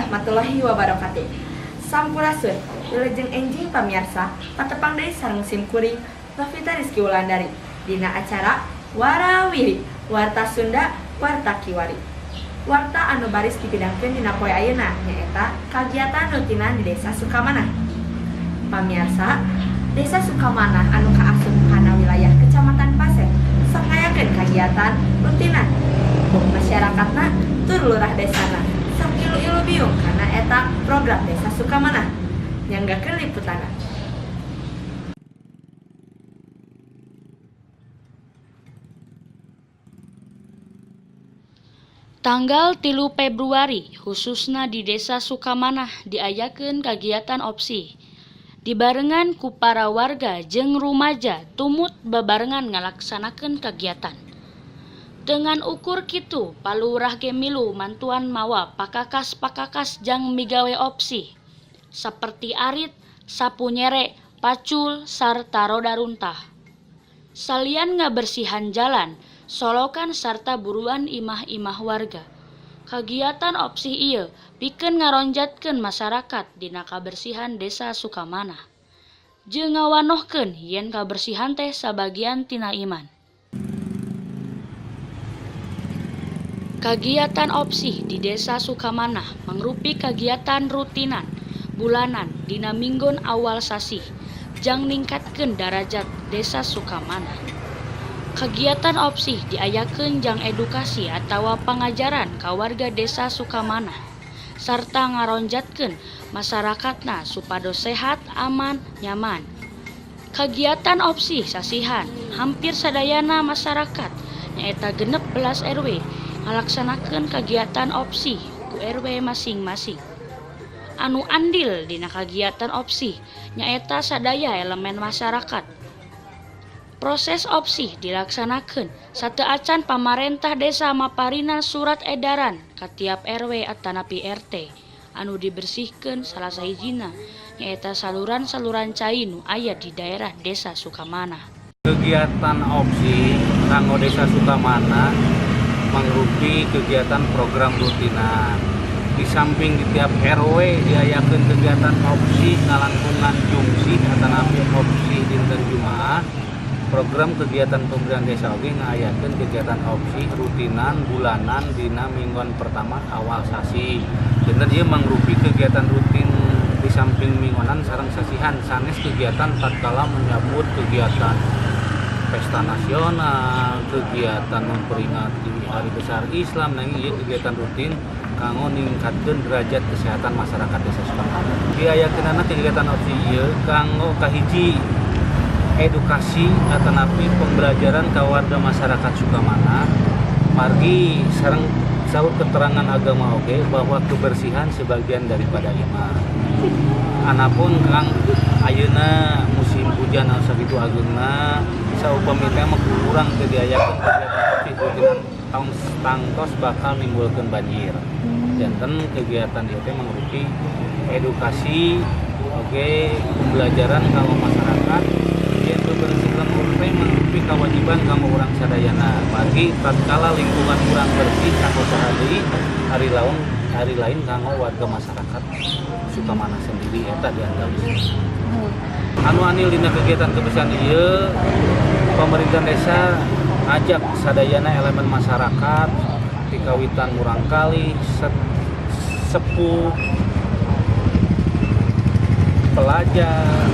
Warahmatullahi wabarakatuh. Sampurasun, wilujeng enjing pamiarsa, patepang deui sareng sim kuring Lovita Rizky Wulandari dina acara Warawiri, Warta Sunda, Warta Kiwari. Warta anu baris dipidangkeun dina poe ayeuna nyaeta kagiatan rutinan di Desa Sukamanah. Pamiarsa, Desa Sukamanah anu kaasup kana wilayah Kecamatan Paseh sok ngayakeun kagiatan rutinan. Bok masyarakatna tur lurah desana sok ilu-ilu biung kana eta program Desa Sukamanah. Nyanggakeun liputanna. Tanggal 3 Februari khususna di Desa Sukamanah diayakeun kagiatan OPSI. Dibarengan ku para warga jeung rumaja tumut babarengan ngalaksanakeun kagiatan. Dengan ukur kitu, palurah ge milu mantuan mawa pakakas-pakakas jang migawe OPSI seperti arit, sapu nyere, pacul, sarta roda runtah. Salian ngabersihan jalan, solokan sarta buruan imah-imah warga. Kagiatan OPSI ieu pikeun ngaronjatkeun masyarakat dina kabersihan Desa Sukamanah. Jeung ngawanohkeun yen kabersihan teh sabagian tina iman. Kagiatan OPSI di Desa Sukamanah mangrupi kagiatan rutinan bulanan dina minggon awal sasih jang ningkatkeun darajat Desa Sukamanah. Kagiatan OPSI diayakeun jang edukasi atawa pangajaran ka warga Desa Sukamanah sarta ngaronjatkeun masyarakatna supados sehat, aman, nyaman. Kagiatan OPSI sasihan hampir sadayana masyarakat nyaeta 16 RW ngalaksanakeun kagiatan OPSI ku RW masing-masing. Anu andil dina kagiatan OPSI nyaeta sadaya elemen masyarakat. Proses OPSI dilaksanakeun sateuacan pamarentah desa maparina surat edaran ka tiap RW atanapi RT anu dibersihkeun salah sahijina nyaeta saluran-saluran cai nu aya di daerah Desa Sukamanah. Kegiatan OPSI kanggo Desa Sukamanah mangrupi kegiatan program rutinan. Di samping di tiap RW diayakeun kegiatan OPSI ngalangkungan jumsih atanapi OPSI dinten Jumaah. Program kegiatan pemberdayaan desa oge ngayakeun kegiatan OPSI rutinan bulanan dina mingguan pertama awal sasi. Dinten ieu mangrupi kegiatan rutin di samping mingguanan sareng sasihan sanes kegiatan tatkala menyambut kegiatan pesta nasional, kegiatan memperingati hari besar Islam, nanging ieu kegiatan rutin kanggo ningkatkeun derajat kesehatan masyarakat Desa Sukamanah. Diayakeunana kegiatan OPSI ieu kanggo kahiji edukasi atanapi pembelajaran ka warga masyarakat Sukamanah margi sareng saur keterangan agama oge bahwa kebersihan sebagian daripada iman. Anapun kang ayeuna musim hujan anu sakitu ageungna saupami teh mah kurang teu diayakeun kegiatan OPSI rutinan tong tangtos bakal nimbulkeun banjir. Janten kegiatan ieu teh mangrupi edukasi oge pembelajaran kanggo masyarakat yen bebersih lembur teh mangrupi kewajiban kanggo urang sadayana. Margi tatkala lingkungan urang bersih kanggo saha deui hari lain kanggo warga masyarakat Sukamanah sendiri eta diantawis. Anu anil dina kegiatan kebersihan ieu pemerintah desa ngajak sadayana elemen masyarakat dikawitan murangkali, sepuh, pelajar,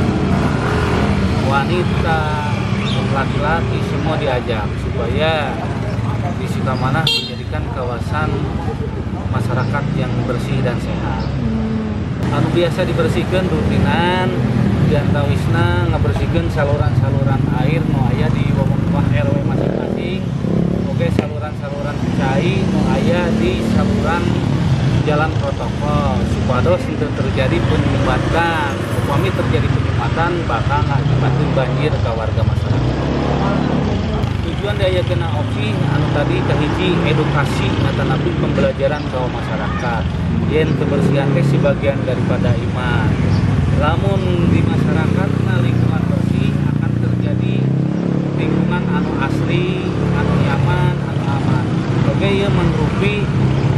wanita, laki-laki semua diajak supaya di Sukamanah menjadikan kawasan masyarakat yang bersih dan sehat. Anu biasa dibersihkan rutinan diantawisna ngabersihkeun saluran-saluran air nu aya di wewengkon RW masing-masing. Oke, saluran-saluran cai nu aya di saluran jalan protokol supados henteu terjadi penyumbatan. Upami terjadi penyumbatan bakal ngakibatkeun banjir ka warga masyarakat. Tujuan diayakeunna OPSI anu tadi kahiji edukasi atanapi pembelajaran ka masyarakat. Yen kebersihan teh sebagian daripada iman. Lamun di masyarakat na lingkungan bersih akan terjadi lingkungan anu asri, anu nyaman, anu aman. Oke, ieu mangrupi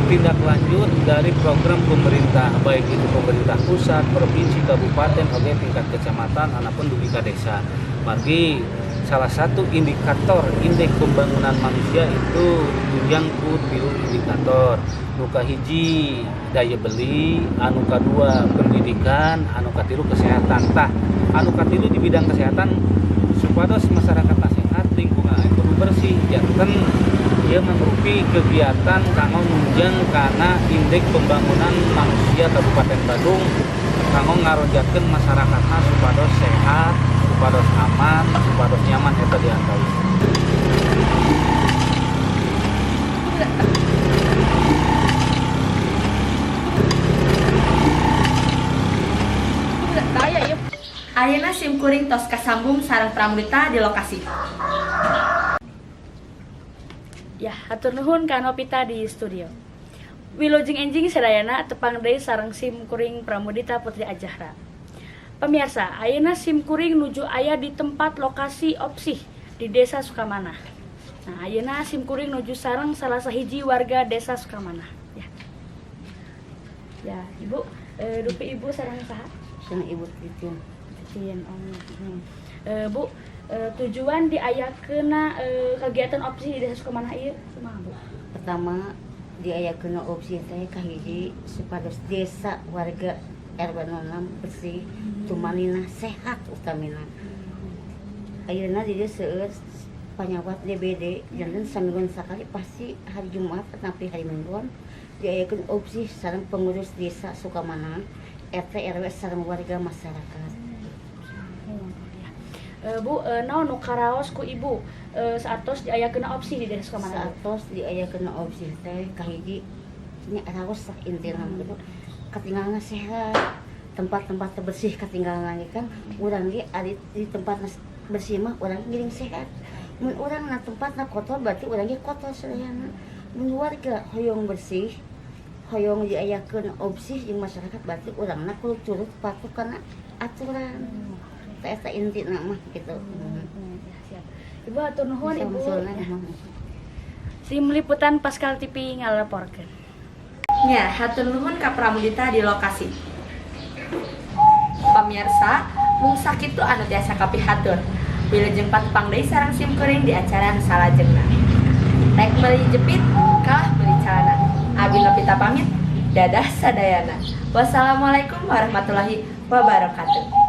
tindak lanjut dari program program pemerintah, baik itu pemerintah pusat, provinsi, kabupaten, oge tingkat kecamatan, anapun dugi ka desa. Margi salah satu indikator indeks pembangunan manusia itu ditunjang ku tilu indikator. Nu kahiji daya beli, anu kadua pendidikan, anu katilu kesehatan. Tah, anu katilu di bidang kesehatan supados masyarakat sehat, lingkungan kudu bersih, janten ieu mangrupi kegiatan kanggo nunjang kana indeks pembangunan manusia Kabupaten Bandung kanggo ngarojatkeun masyarakatna supados sehat, supados aman, supados nyaman eta di antawis. Ayeuna sim kuring tos kasambung sareng Pramudita di lokasi. Ya, hatur nuhun ka Novita di studio. Wilujeng enjing sadayana, tepang deui sareng sim kuring Pramudita Putri Ajahra. Pemirsa, ayeuna sim kuring nuju aya di tempat lokasi opsih di Desa Sukamanah. Nah, ayeuna sim kuring nuju sareng salah sahiji warga Desa Sukamanah. Ya. Ya, Ibu, dupi Ibu sareng saha? Sareng Ibu Titin. Titin. Oh. Bu, tujuan diayakeunna kegiatan opsi di Desa Sukamanah ieu kumaha, Bu? Pertama diayakeun opsi teh kahiji supados desa warga RW 06 bersih, tumaninah sehat utamina. Ayeuna di dieu seueur panyawat DBD, janten samingguan sakali pasti hari Jumat tapi hari Mingguan diayakeun opsi sareng pengurus desa Sukamanah, RT RW sareng warga masyarakat. Ya. Bu, naon nu karaos ku Ibu saatos diayakeun opsi di Desa Sukamanah? Saatos diayakeun opsi teh kahiji nya raos lah intina gitu. Katinggalna sehat, tempat-tempat bersih katinggalan lagi kan urang ge ari di tempat bersih mah urang ngiring sehat. Mun urang na tempatna kotor berarti urang ge kotor sadayana. Mun warga hoyong bersih, hoyong diayakeun opsi jeung masyarakat berarti urangna kudu turut patuh kana aturan. Tah eta intina mah gitu. Ya, siap. Ibu, hatur nuhun Ibu. Sama-sama. Ya. Tim liputan Pascal TV ngalaporkeun. Nya, hatur nuhun ka Pramudita di lokasi. Pamirsa, mung sakitu anu tiasa kapihatur. Wilujeng patepang deui sareng sim kuring di acara nu salajengna. Rek meuli jepit, kalah meuli calana. Abi Novita pamit, dadah sadayana. Wassalamualaikum warahmatullahi wabarakatuh.